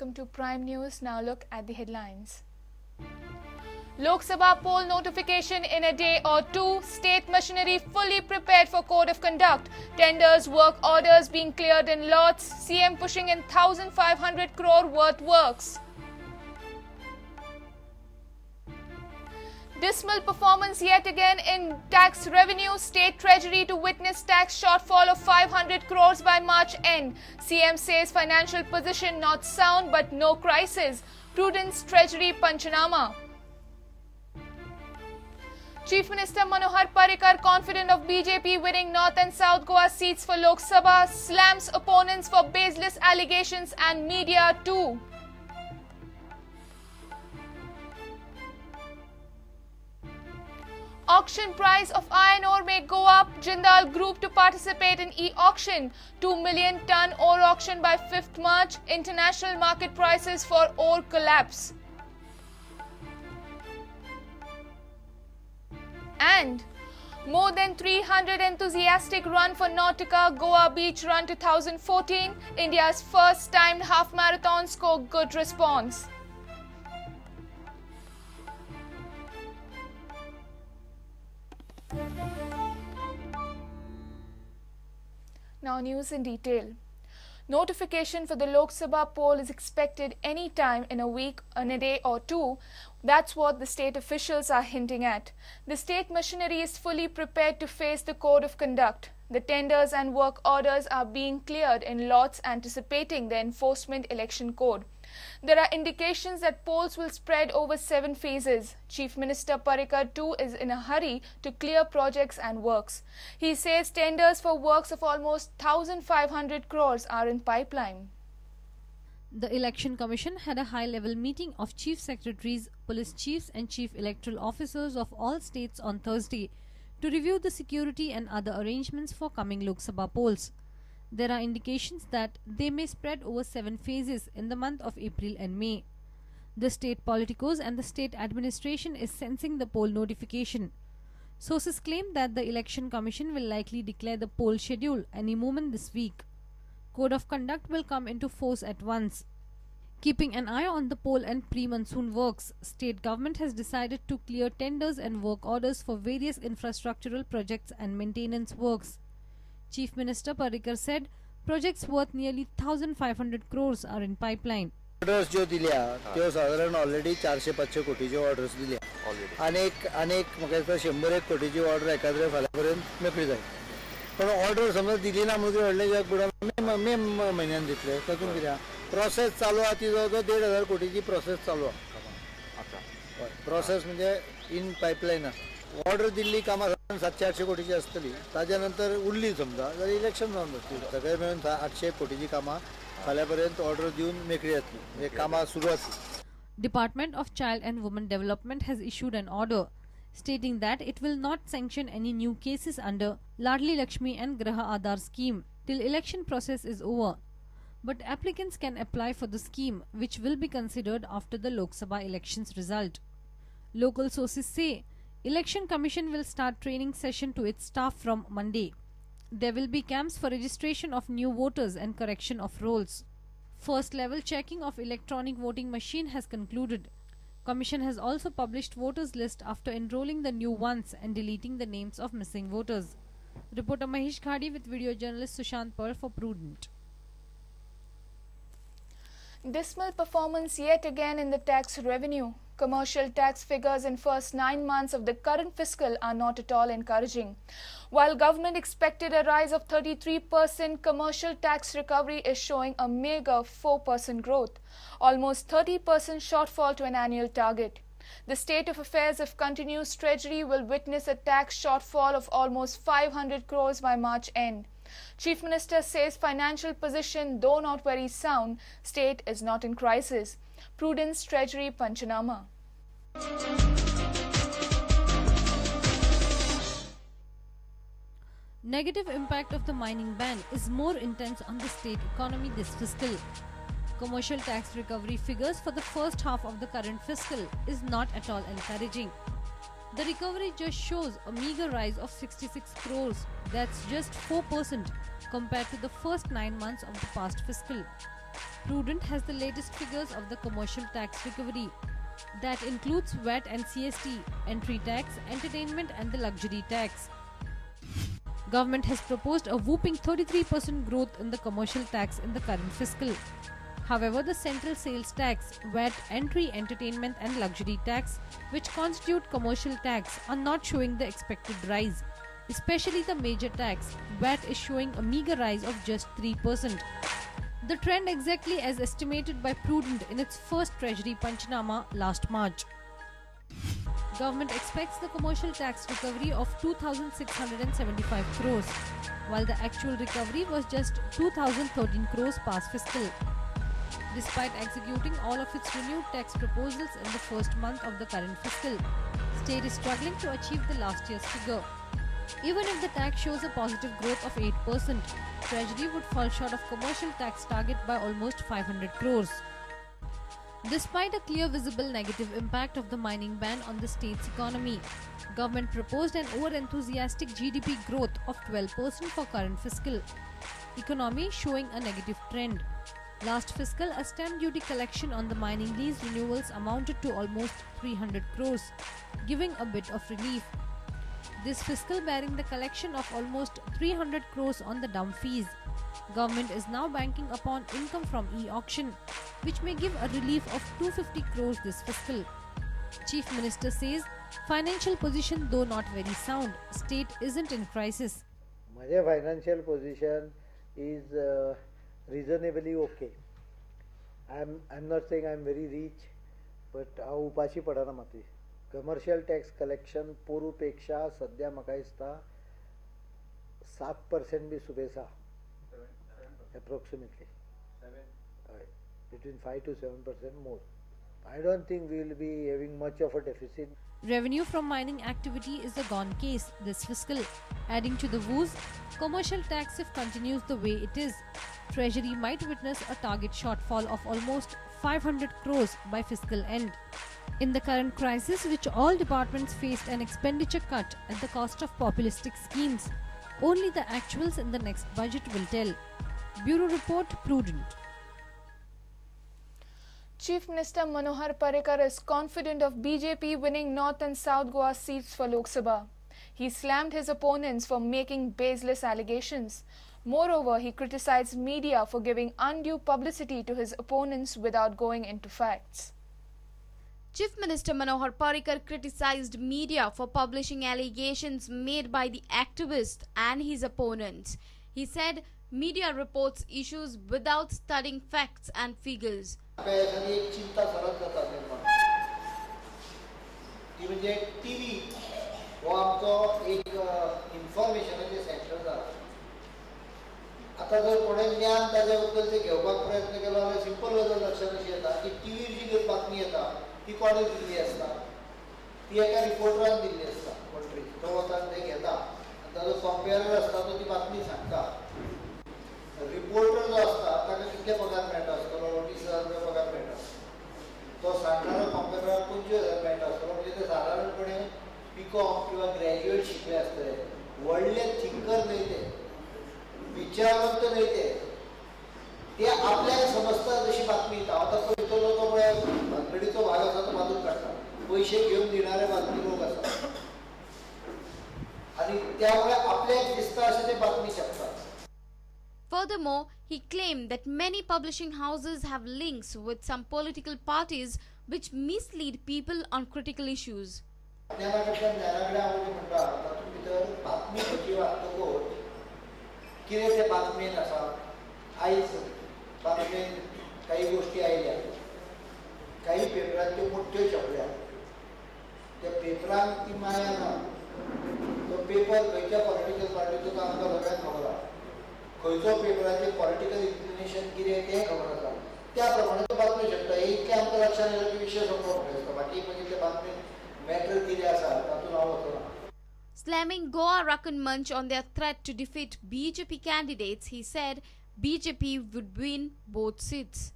Welcome to Prime News. Now look at the headlines. Lok Sabha poll notification in a day or two. State machinery fully prepared for code of conduct. Tenders, work orders being cleared in lots. CM pushing in 1,500 crore worth works. Dismal performance yet again in tax revenue. State Treasury to witness tax shortfall of 500 crores by March end. CM says financial position not sound but no crisis. Prudence Treasury Panchanama. Chief Minister Manohar Parrikar confident of BJP winning North and South Goa seats for Lok Sabha. Slams opponents for baseless allegations and media too. Auction price of iron ore may go up. Jindal Group to participate in e-auction. 2 million ton ore auction by 5th March. International market prices for ore collapse. And more than 300 enthusiastic run for Nautica Goa Beach Run 2014. India's first timed half marathon score good response. Now news in detail. Notification for the Lok Sabha poll is expected any time in a week, in a day or two. That's what the state officials are hinting at. The state machinery is fully prepared to face the code of conduct. The tenders and work orders are being cleared in lots anticipating the enforcement election code. There are indications that polls will spread over 7 phases. Chief Minister Parrikar too is in a hurry to clear projects and works. He says tenders for works of almost 1,500 crores are in pipeline. The Election Commission had a high-level meeting of chief secretaries, police chiefs and chief electoral officers of all states on Thursday to review the security and other arrangements for coming Lok Sabha polls. There are indications that they may spread over 7 phases in the month of April and May. The state politicos and the state administration is sensing the poll notification. Sources claim that the Election Commission will likely declare the poll schedule any moment this week. Code of conduct will come into force at once. Keeping an eye on the poll and pre-monsoon works, state government has decided to clear tenders and work orders for various infrastructural projects and maintenance works. Chief Minister Parrikar said projects worth nearly 1,500 crores are in pipeline. Orders ज्यो दिल्या त्यो सादारण already 400-500 कोटीच्यो orders दिल्या आनी एक म्हाका दिसता 101 कोटीची ऑर्डर एकाद्रे फाल्यां पर्यंत मेकळी जाय. पण ऑर्डर समज दिली ना म्हणून व्हडले जग बुडोवन मे म्हयन्यान दितले. तातूंत कितें प्रोसेस चालू आहा ती जवळ जवळ 1,500 कोटीची प्रोसेस चालू आहा. प्रोसेस म्हणजे इन पायपलायन आसा. ऑर्डर दिल्ली कामां 700-800 कोटीची आसतली. ताज्या नंतर उरली समजा जाल्यार इलेक्शन जावन बसली. सगळे मेळून 800 कोटीची कामां फाल्यां पर्यंत ऑर्डर दिवन मेकळी जातली. म्हणजे कामां सुरू आसली. Department of Child and Women Development has issued an order stating that it will not sanction any new cases under Ladli Lakshmi and Graha Aadhar scheme till election process is over. But applicants can apply for the scheme, which will be considered after the Lok Sabha elections result. Local sources say Election Commission will start training session to its staff from Monday. There will be camps for registration of new voters and correction of rolls. First level checking of electronic voting machine has concluded. Commission has also published voters list after enrolling the new ones and deleting the names of missing voters. Reporter Mahesh Khadi with video journalist Sushant Pearl for Prudent. Dismal performance yet again in the tax revenue. Commercial tax figures in first 9 months of the current fiscal are not at all encouraging. While government expected a rise of 33%, commercial tax recovery is showing a meager 4% growth, almost 30% shortfall to an annual target. The state of affairs, if continues, Treasury will witness a tax shortfall of almost 500 crores by March end. Chief Minister says financial position, though not very sound, state is not in crisis. Prudence Treasury Panchanama. Negative impact of the mining ban is more intense on the state economy this fiscal. Commercial tax recovery figures for the first half of the current fiscal is not at all encouraging. The recovery just shows a meager rise of 66 crores, that's just 4% compared to the first 9 months of the past fiscal. Prudent has the latest figures of the commercial tax recovery. That includes VAT and CST, entry tax, entertainment and the luxury tax. Government has proposed a whooping 33% growth in the commercial tax in the current fiscal. However, the central sales tax, VAT, entry, entertainment and luxury tax, which constitute commercial tax, are not showing the expected rise. Especially the major tax, VAT, is showing a meager rise of just 3%. The trend exactly as estimated by Prudent in its first Treasury Panchnama last March. Government expects the commercial tax recovery of 2,675 crores, while the actual recovery was just 2,013 crores past fiscal. Despite executing all of its renewed tax proposals in the first month of the current fiscal, state is struggling to achieve the last year's figure. Even if the tax shows a positive growth of 8%, Treasury would fall short of commercial tax target by almost 500 crores. Despite a clear visible negative impact of the mining ban on the state's economy, government proposed an over-enthusiastic GDP growth of 12% for current fiscal. Economy showing a negative trend. Last fiscal, a stamp duty collection on the mining lease renewals amounted to almost 300 crores, giving a bit of relief. This fiscal bearing the collection of almost 300 crores on the dump fees. Government is now banking upon income from e-auction, which may give a relief of 250 crores this fiscal. Chief Minister says financial position though not very sound, state isn't in crisis. My financial position is reasonably okay. I'm not saying I'm very rich, but हांव उपाशी पडना मातूय. Commercial tax collection पोरू पेक्षा सद्या म्हाका दिसता 7% बी सुबेसा approximately, between 5 to 7% more. I don't think we will be having much of a deficit. Revenue from mining activity is a gone case this fiscal. Adding to the woes, commercial tax if continues the way it is, Treasury might witness a target shortfall of almost 500 crores by fiscal end. In the current crisis, which all departments faced an expenditure cut at the cost of populistic schemes, only the actuals in the next budget will tell. Bureau Report, Prudent. Chief Minister Manohar Parrikar is confident of BJP winning North and South Goa seats for Lok Sabha. He slammed his opponents for making baseless allegations. Moreover, he criticized media for giving undue publicity to his opponents without going into facts. Chief Minister Manohar Parrikar criticized media for publishing allegations made by the activists and his opponents. He said media reports issues without studying facts and figures. एक चिंता सरत जाता निर्माण ती म्हणजे TV हो आमचो एक इन्फॉर्मेशनाचें सेंटर जाला. आतां जर कोणें ज्ञान ताजे बद्दल तें घेवपाक प्रयत्न केलो जाल्यार सिंपल गजाल लक्षांत अशी येता की टीव्हीर जी कितें बातमी येता ती कोणें दिल्ली आसता, ती एका रिपोर्टरान दिल्ली आसता कोण तरी, तो वता आनी तें घेता आनी ताजो कंपेरर आसता तो ती बातमी सांगता. रिपोर्टर जो आसता ताका कितले पगार मेळटा आसतलो, 20,000 रुपया पगार मेळटा, तो सांगणारो कंपेरराक 25,000 मेळटा आसतलो. म्हणजे ते सादारणपणे बी कॉम किंवा ग्रॅज्युएट शिकले आसतले, व्हडले थिंकर न्हय ते, विचारवंत न्हय ते, ते आपल्याक समजता जशी बातमी येता. आतां पळयतलो तो पळय भानगडीचो भाग आसा तो बाजून काडटा, पयशे घेवन दिणारे बातमी लोक आसा आनी त्यामुळे आपल्याक दिसता अशें ते बातमी छापतात. Furthermore, he claimed that many publishing houses have links with some political parties which mislead people on critical issues. ज्ञानाकडल्यान ज्ञानाकडे हांव कितें म्हणटा तातूंत भितर बातमी खंयची वाचतकूच कितें ते बातमेन आसा. आयज बातमेन काही गोश्टी आयल्या, काही पेपरांत त्यो मोठ्यो छापल्या, त्या पेपरांक ती माया ना. तो पेपर खंयच्या पॉलिटिकल पार्टीचो तो आमकां सगळ्यांक खबर आसा, खंयचो पेपराचें पॉलिटिकल इन्क्लिनेशन कितें तें खबर आसा, त्या प्रमाणे तो बातमी शकता. इतलें आमकां लक्षांत येयलो की विशय सोंपलो म्हाका दिसता. बाकी मागीर ते बातमेन मॅटर कितें आसा तातूंत हांव वचना. Slamming Goa Rakhan Manch on their threat to defeat BJP candidates, he said BJP would win both seats.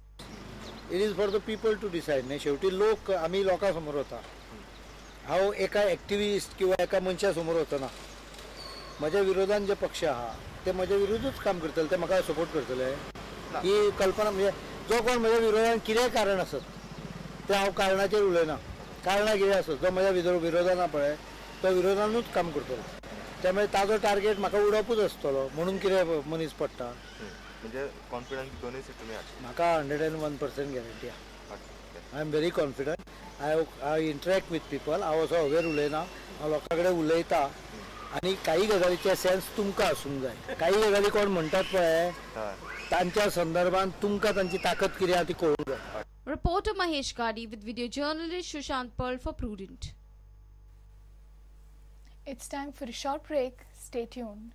It is for the people to decide. न्ही, शेवटी लोक, आमी लोकां समोर वता. हांव एका एक्टिविस्ट किंवा एका मनशा समोर वचना. म्हज्या विरोधान जे पक्ष आहा ते म्हज्या विरुद्धूच काम करतले, ते म्हाका सपोर्ट करतले ही कल्पना. म्हणजे जो कोण म्हज्या विरोधान कितेंय कारण आसत तें हांव कारणाचेर उलयना. कारणां कितें आसत, जो म्हज्या विरोधान आहा पळय तो विरोधानूच काम करतलो. त्यामुळे ताजो टार्गेट म्हाका उडोवपूच आसतलो म्हणून कितें मनीस पडटा. म्हणजे कॉन्फिडन्स दोनूय सीट तुमी हाडटले? म्हाका 101% गॅरंटी आहा. I am very confident. I interact with people. हांव असो हवेर उलयना, हांव लोकां कडेन उलयता आनी काही गजालीचें सेन्स तुमकां आसूंक जाय. काही गजाली कोण म्हणटात पळय तांच्या संदर्भात तुमकां तांची ताकद कितें आहा ती कळूंक जाय. Reporter Mahesh Gadi with video journalist Shushant Pearl for Prudent. It's time for a short break. Stay tuned.